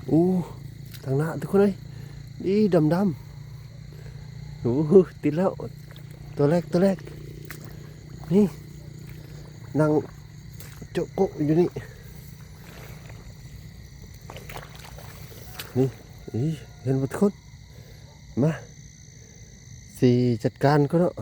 ໂອ້ ທາງໜ້າທຸກຄົນເອີຍ ອີ່ ດຳໆ. ໂອ້ ຕິດແລ້ວ ຕົວແລກ ຕົວແລກ ນີ້ ນັ່ງໂຈະໂກະຢູ່ນີ້ ນີ້ ອີ່ ເຫັນບໍ່ທຸກຄົນ? ມາ ຊິຈັດການກ່ອນເນາະ.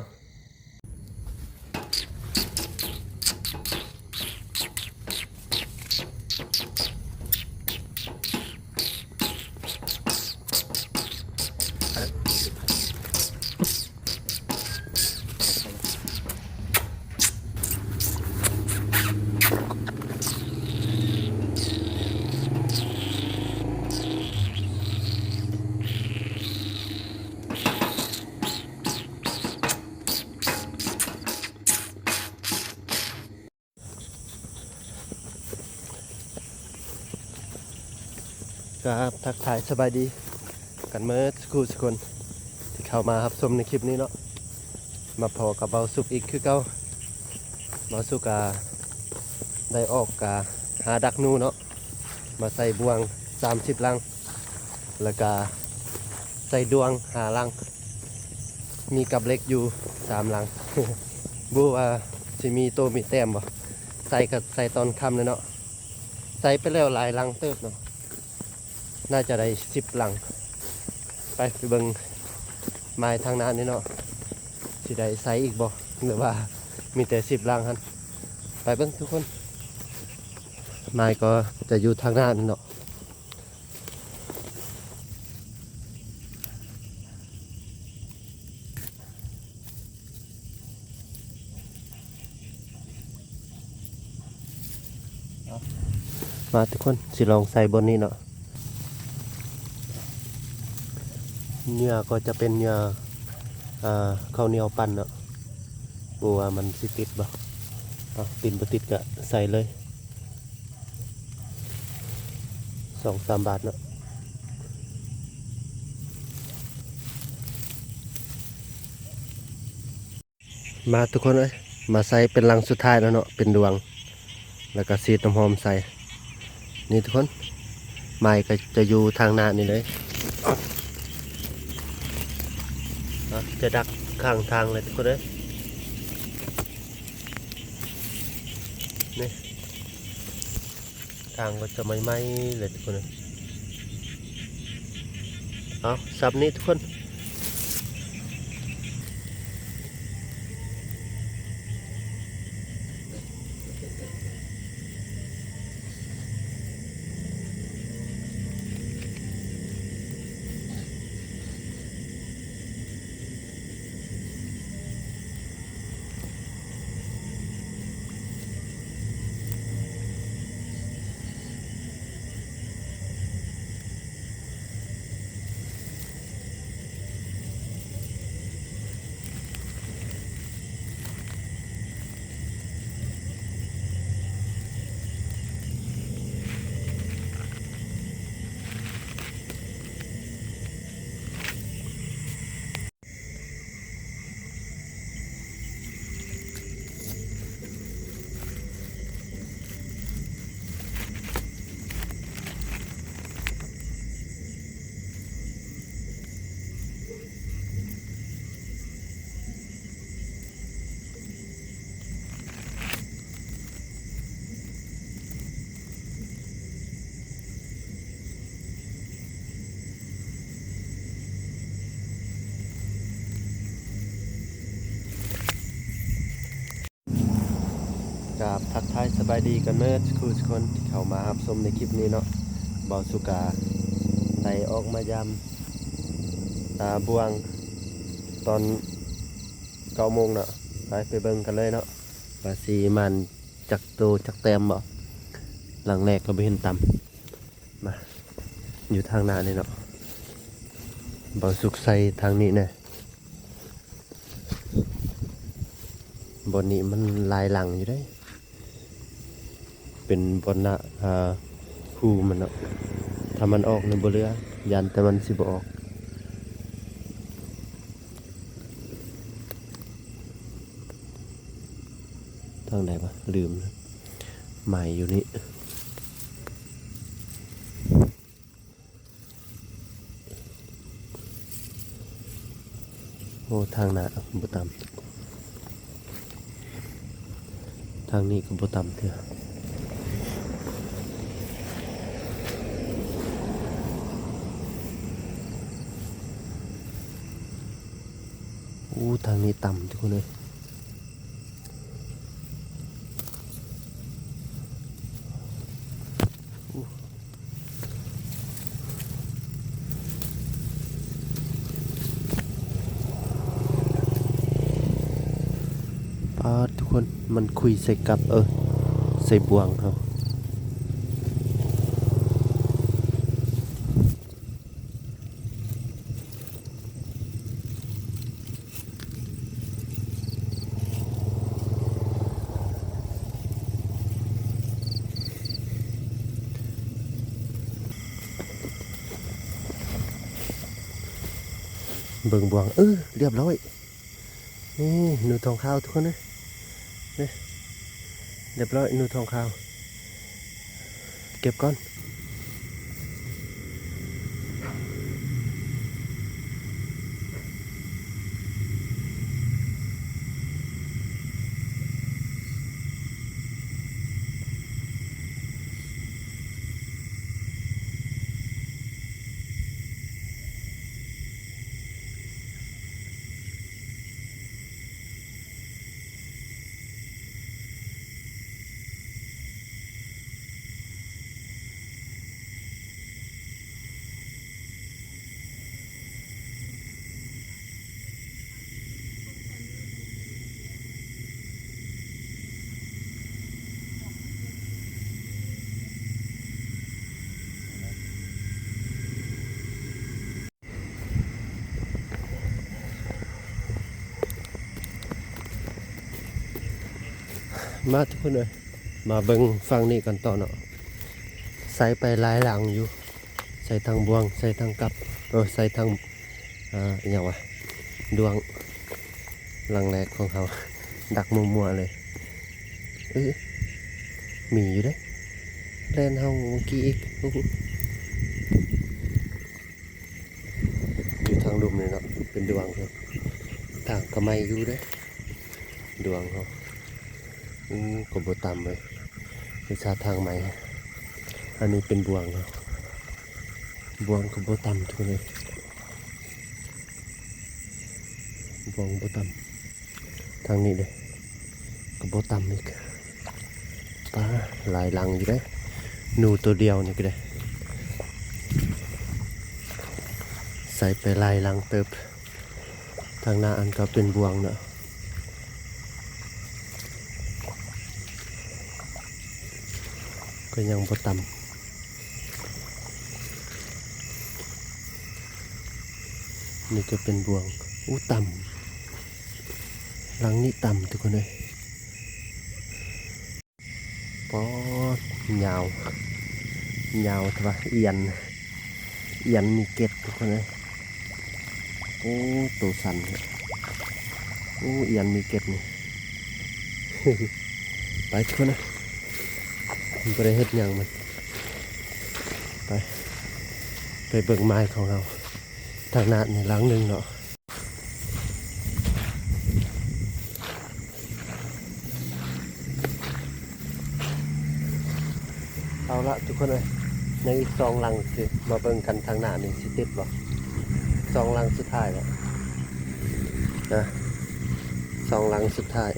ຄັບ ທັກທາຍສະບາຍດີກັນເໝິດສູ່ສູ່ຄົນທີ່ເຂົ້າມາຮັບຊົມໃນຄລິບນີ້ເນາະ. ມາພໍ້ກັບເບົາສຸກອີກຄືເກົ່າ. ເບົາສຸກກະໄດ້ອອກກະຫາດັກໜູເນາະ ມາໃສ່ບ່ວງສາມສິບຫຼັງ ແລ້ວກະໃສ່ດວງຫ້າຫຼັງ ມີກັບເຫຼັກຢູ່ສາມຫຼັງ. ບໍ່ຮູ້ວ່າຊິມີໂຕມີແຕ້ມບໍ່? ໃສ່ກະໃສ່ຕອນຄ່ຳເລີຍເນາະ. ໃສ່ໄປແລ້ວຫຼາຍຫຼັງເຕີບເນາະ ໜ້າຈະໄດ້ສິບຫຼັງ. ໄປ ໄປເບິ່ງໝາຍທາງໜ້ານີ້ເນາະ ຊິໄດ້ໃສ່ອີກບໍ່ ຫຼືວ່າມີແຕ່ສິບຫຼັງຫັ້ນ. ໄປເບິ່ງທຸກຄົນ ໝາຍກໍຈະຢູ່ທາງໜ້ານີ້ເນາະ. ມາທຸກຄົນ ຊິລອງໃສ່ບ່ອນນີ້ເນາະ. ເຫຍື່ອກໍຈະເປັນເຫຍື່ອ ເອີ ເຂົ້າໜຽວປັ່ນເນາະ. ບໍ່ວ່າມັນຊິຕິດບໍ່? ເອົາ ຕິດບໍ່ຕິດກະໃສ່ເລີຍ ສອງສາມບາດເນາະ. ມາທຸກຄົນເອີຍ ມາໃສ່ເປັນຫຼັງສຸດທ້າຍແລ້ວເນາະ ເປັນດວງ ແລ້ວກະສີດນ້ຳຫອມໃສ່. ນີ້ທຸກຄົນ ໝາຍກໍຈະຢູ່ທາງໜ້ານີ້ເລີຍ ເອົາ ຈະດັກຂ້າງທາງເລີຍທຸກຄົນເອີຍ. ນີ້ ທາງກໍຈະໃໝ່ໆເລີຍທຸກຄົນເອີຍ. ເອົາ ສ່ຳນີ້ທຸກຄົນ. ກາບທັກທາຍສະບາຍດີກັນເໝິດສູ່ທຸກຄົນທີ່ເຂົ້າມາຮັບຊົມໃນຄລິບນີ້ເນາະ. ເບົາສຸກກະໄດ້ອອກມາຢາມ ອາ ບ່ວງຕອນເກົ້າໂມງເນາະ. ໄປ ໄປເບິ່ງກັນເລີຍເນາະ ວ່າຊິໝານຈັກໂຕຈັກແຕ້ມບໍ່. ຫຼັງແລກກໍບໍ່ເຫັນຕຳ. ມາ ຢູ່ທາງໜ້ານີ້ເນາະ ເບົາສຸກໃສ່ທາງນີ້ແນ່. ບ່ອນນີ້ມັນຫຼາຍຫຼັງຢູ່ເດ້ ເປັນບ່ອນໜ້າ ອາ ຮູມັນເນາະ. ຖ້າມັນອອກນີ້ບໍ່ເຫຼືອ ຢ້ານແຕ່ມັນຊິບໍ່ອອກ. ທາງໃດວະ? ລືມລະ. ໝາຍຢູ່ນີ້. ທາງໜ້າບໍ່ຕ່ຳ ທາງນີ້ກໍບໍ່ຕ່ຳເທື່ອ. ໂອ້ ທາງນີ້ຕ່ຳທຸກຄົນເອີຍ. ປາດ ທຸກຄົນ ມັນຄຸຍໃສ່ກັບ ເອີ ໃສ່ບ່ວງເຮົາ. ເບິ່ງບ່ວງ ເອີ ລຽບຮ້ອຍ. ນີ້ໜູທອງຂາວທຸກຄົນເອີຍ ນີ້ ລຽບຮ້ອຍ ໜູທອງຂາວ ເກັບກ່ອນ. ມາທຸກຄົນເອີຍ ມາເບິ່ງຝັ່ງນີ້ກັນຕໍ່ເນາະ. ໃສ່ໄປຫຼາຍຫຼັງຢູ່ ໃສ່ທັງບ່ວງ ໃສ່ທັງກັບ ເອີ ໃສ່ທັງ ເອີ ອີຫຍັງວະ ດ້ວງ ຫຼັງແລກຂອງເຮົາ ດັກມົວໆເລີຍ. ເອີ ມີຢູ່ເດ້ ແລ່ນເຮົາເມື່ອກີ້ອີກ. ໂອ້ໂຫ ຢູ່ທາງລຸ່ມນີ້ເນາະ ເປັນດວງ ທາງກະໄໝຢູ່ເດ້ ດວງເຮົາ. ໂອ້ ກໍບໍ່ຕ່ຳເລີຍ ມີສາທາງໃໝ່. ອັນນີ້ເປັນບ່ວງເນາະ ບ່ວງກໍບໍ່ຕ່ຳທຸກຄົນເອີຍ ບ່ວງບໍ່ຕ່ຳ. ທາງນີ້ເດ້ ກໍບໍ່ຕ່ຳອີກ. ປາ ຫຼາຍຫຼັງຢູ່ເດ້ ໜູໂຕດຽວນີ້ກໍໄດ້ ໃສ່ໄປຫຼາຍຫຼັງເຕີບ. ທາງໜ້າອັນກໍເປັນບ່ວງເນາະ ກໍຍັງບໍ່ຕ່ຳ. ນີ້ກໍເປັນບ່ວງ ອູ້ ຕ່ຳ ຫຼັງນີ້ຕ່ຳທຸກຄົນເອີຍ. ປອດ ຍາວ ຍາວແທ້ວ່າ ອຽນ ອຽນມີເກັດທຸກຄົນເອີຍ. ໂອ້ ໂຕສັ້ນແທ້ ໂອ້ ອຽນມີເກັດນີ້. ໄປທຸກຄົນເອີຍ ມັນບໍ່ໄດ້ເຮັດຫຍັງມັນ. ໄປ ໄປເບິ່ງໝາຍຂອງເຮົາ ທາງໜ້ານີ້ຫຼັງໜຶ່ງເນາະ. ເອົາລະທຸກຄົນເອີຍ ຍັງອີກສອງຫຼັງ ຊິມາເບິ່ງກັນທາງໜ້ານີ້ຊິຕິດບໍ່. ສອງຫຼັງສຸດທ້າຍແລ້ວນະ ສອງຫຼັງສຸດທ້າຍ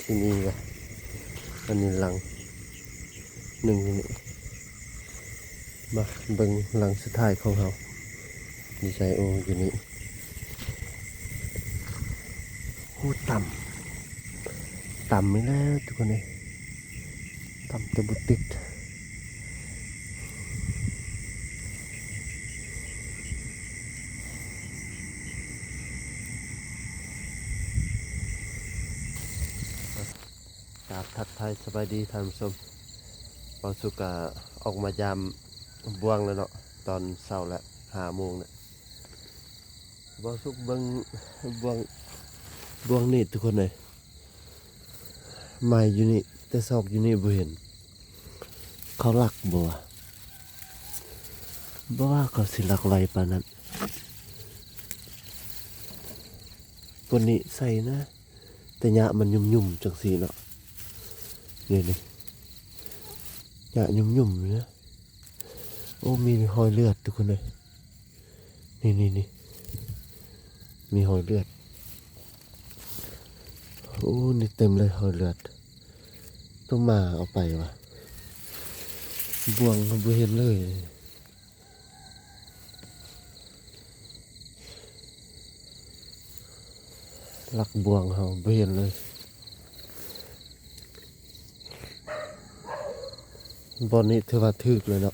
ທີ່ນີ້ນະ. ອັນນີ້ຫຼັງໜຶ່ງນີ້ ມາເບິ່ງຫຼັງສຸດທ້າຍຂອງເຮົາ ຢູ່ໃສ? ໂອ້ ຢູ່ນີ້. ໂອ້ ຕ່ຳ ຕ່ຳອີກແລ້ວທຸກຄົນເອີຍ ຕ່ຳແຕ່ບໍ່ຕິດ. ກາບທັກທາຍສະບາຍດີທ່ານຜູ້ຊົມ. ເບົາສຸກກະອອກມາຢາມບ່ວງແລ້ວເນາະ ຕອນເຊົ້າແລ້ວ ຫ້າໂມງແລ້ວ. ເບົາສຸກເບິ່ງບ່ວງ ບ່ວງນີ້ທຸກຄົນເອີຍ ໄໝ້ຢູ່ນີ້ ແຕ່ຊອກຢູ່ນີ້ບໍ່ເຫັນ. ເຂົາລັກບໍ່ວະ? ບໍ່ວ່າເຂົາຊິລັກໄວປານນັ້ນ. ຕົວນີ້ໃສ່ນະ ແຕ່ຫຍ້າມັນຫຍຸ້ມໆ ຈັ່ງຊີ້ເນາະ. ນີ້ໆ ຫຍ້າຫຍຸ້ມໆ ນະ. ໂອ້ ມີຮອຍເລືອດທຸກຄົນເອີຍ. ນີ້ໆໆ ມີຮອຍເລືອດ. ໂອ້ ນີ້ເຕັມເລີຍຮອຍເລືອດ. ຕ້ອງມາເອົາໄປວະ. ບ່ວງເຮົາບໍ່ເຫັນເລີຍ. ຫຼັກບ່ວງເຮົາບໍ່ເຫັນເລີຍ. ບ່ອນນີ້ຖືວ່າຖືກເລີຍເນາະ.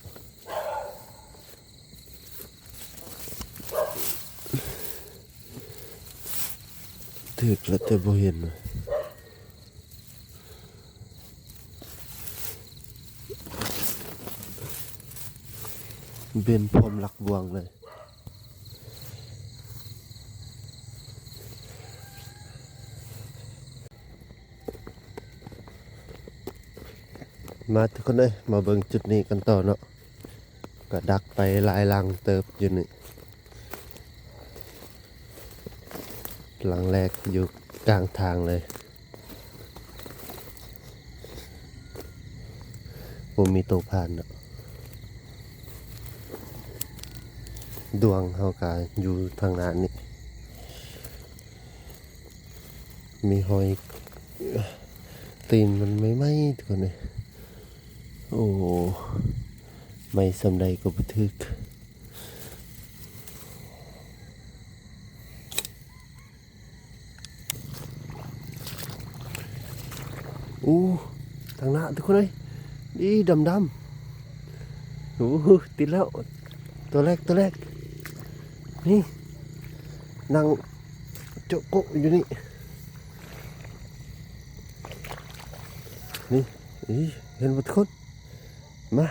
ຖືກແລ້ວແຕ່ບໍ່ເຫັນ. ເບັນພ້ອມຫຼັກບ່ວງເລີຍ. ມາທຸກຄົນເອີຍ ມາເບິ່ງຈຸດນີ້ກັນຕໍ່ເນາະ. ກະດັກໄປຫຼາຍຫຼັງເຕີບຢູ່ນີ້. ຫຼັງແລກຢູ່ກາງທາງເລີຍ. ບໍ່ມີໂຕຜ່ານເນາະ. ດວງເຮົາກະຢູ່ທາງໜ້ານີ້. ມີຮອຍຕີນມັນໄໝ້ໆ ທຸກຄົນເອີຍ. ໂອ້ ໄໝ້ສ່ຳໃດກໍບໍ່ຖືກ. ໂອ້ ທາງໜ້າທຸກຄົນເອີຍ ນີ້ດຳໆ. ໂອ້ ຕິດແລ້ວ ຕົວແລກ ຕົວແລກ. ນີ້ ນັ່ງໂຈະໂກະຢູ່ນີ້. ນີ້ ອີ ເຫັນບໍ່ທຸກຄົນ? ມາ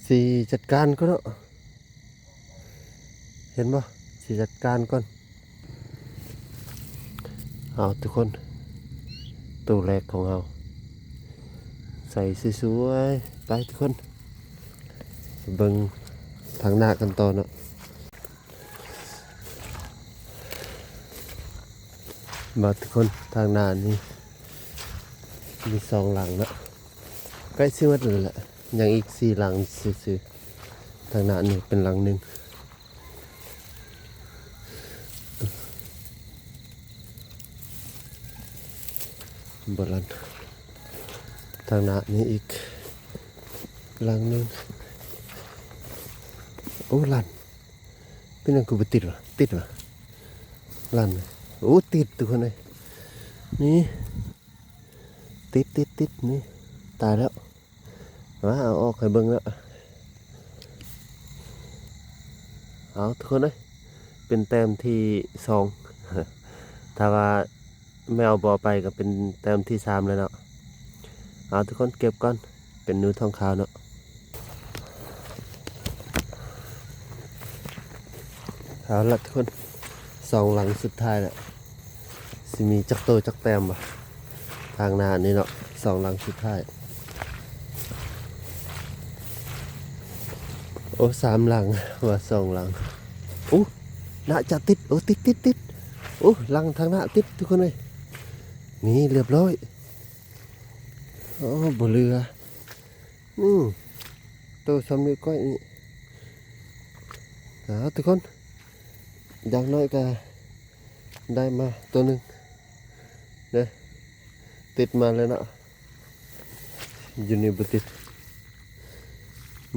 ຊິຈັດການກ່ອນເນາະ. ເຫັນບໍ່? ຊິຈັດການກ່ອນ. ເອົາທຸກຄົນ ໂຕແລກຂອງເຮົາ ໃສ່ສວຍໆ. ໄປທຸກຄົນ ເບິ່ງທາງໜ້າກັນຕໍ່ເນາະ. ມາທຸກຄົນ ທາງໜ້ານີ້ມີສອງຫຼັງເນາະ. ໃກ້ຊິໝົດແລ້ວແຫຼະ ຍັງອີກສີ່ຫຼັງຊື່ໆ. ທາງໜ້ານີ້ເປັນຫຼັງໜຶ່ງ. ບໍ່ລັ່ນ ທາງໜ້ານີ້ອີກຫຼັງໜຶ່ງ. ໂອ້ ລັ່ນ ເປັນຫຍັງຄືບໍ່ຕິດວະ? ຕິດວະ? ລັ່ນ. ໂອ້ ຕິດທຸກຄົນເອີຍ ນີ້ ຕິດໆໆ. ນີ້ ຕາຍແລ້ວ. ມາ ເອົາອອກໃຫ້ເບິ່ງເນາະ. ເອົາທຸກຄົນເອີຍ ເປັນແຕ້ມທີສອງ. ຖ້າວ່າແມວບໍ່ເອົາໄປກໍເປັນແຕ້ມທີສາມແລ້ວເນາະ. ເອົາທຸກຄົນເກັບກ່ອນ ເປັນໜູທອງຂາວເນາະ. ເອົາລະທຸກຄົນ ສອງຫຼັງສຸດທ້າຍລະ. ຊິມີຈັກໂຕຈັກແຕ້ມບໍ່? ທາງໜ້ານີ້ເນາະ ສອງຫຼັງສຸດທ້າຍ. ໂອ້ ສາມຫຼັງ ວ່າສອງຫຼັງ. ໂອ້ ໜ້າຈະຕິດ. ໂອ້ ຕິດໆໆ. ໂອ້ ຫຼັງທາງໜ້າຕິດທຸກຄົນເອີຍ. ນີ້ ລຽບຮ້ອຍ. ໂອ້ ບໍ່ເຫຼືອ. ອືມ ໂຕສ່ຳນິ້ວກ້ອຍນີ້. ເອົາ ທຸກຄົນ ຢ່າງໜ້ອຍກະໄດ້ມາໂຕໜຶ່ງເດີ. ຕິດມາແລ້ວເນາະ. ຢູ່ນີ້ບໍ່ຕິດ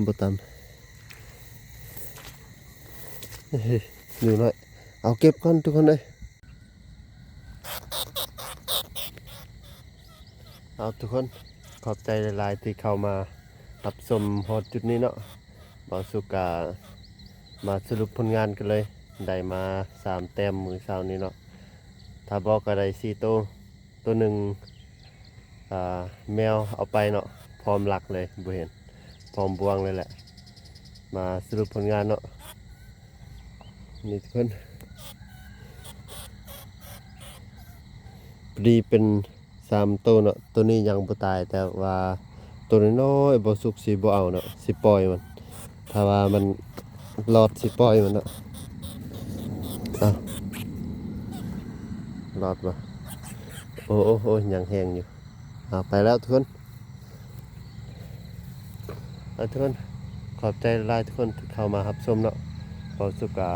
ບໍ່ຕຳ. ເຮີ້ຍ ໜູນ້ອຍ. ເອົາເກັບກ່ອນທຸກຄົນເອີຍ. ເອົາທຸກຄົນ ຂອບໃຈຫຼາຍໆທີ່ເຂົ້າມາຮັບຊົມຮອດຈຸດນີ້ເນາະ. ບ່າວສຸກກະມາສະຫຼຸບຜົນງານກັນເລີຍ ໄດ້ມາສາມແຕ້ມມື້ເຊົ້ານີ້ເນາະ. ຖ້າບໍ່ກະໄດ້ສີ່ໂຕ ໂຕໜຶ່ງ ອ່າ ແມວເອົາໄປເນາະ ພ້ອມຫຼັກເລີຍ ບໍ່ເຫັນ ພ້ອມບ່ວງເລີຍແຫຼະ. ມາສະຫຼຸບຜົນງານເນາະ ນີ້ທຸກຄົນ. ພໍດີເປັນສາມໂຕເນາະ ໂຕນີ້ຍັງບໍ່ຕາຍ ແຕ່ວ່າໂຕນ້ອຍໆ ບ່າວສຸກຊິບໍ່ເອົາເນາະ ຊິປ່ອຍມັນ. ຖ້າວ່າມັນລອດຊິປ່ອຍມັນເນາະ. ເອົາ ອດບໍ່? ໂອ້ ໂອ້ ໂອ້ ຍັງແຮງຢູ່. ເອົາ ໄປແລ້ວທຸກຄົນ. ເອົາ ທຸກຄົນ ຂອບໃຈຫຼາຍທຸກຄົນທີ່ເຂົ້າມາຮັບຊົມເນາະ. ເບົາສຸກກະ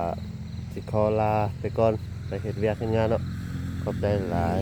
ຊິຂໍລາໄປກ່ອນ ໄປເຮັດວຽກເຮັດງານເນາະ. ຂອບໃຈຫຼາຍ.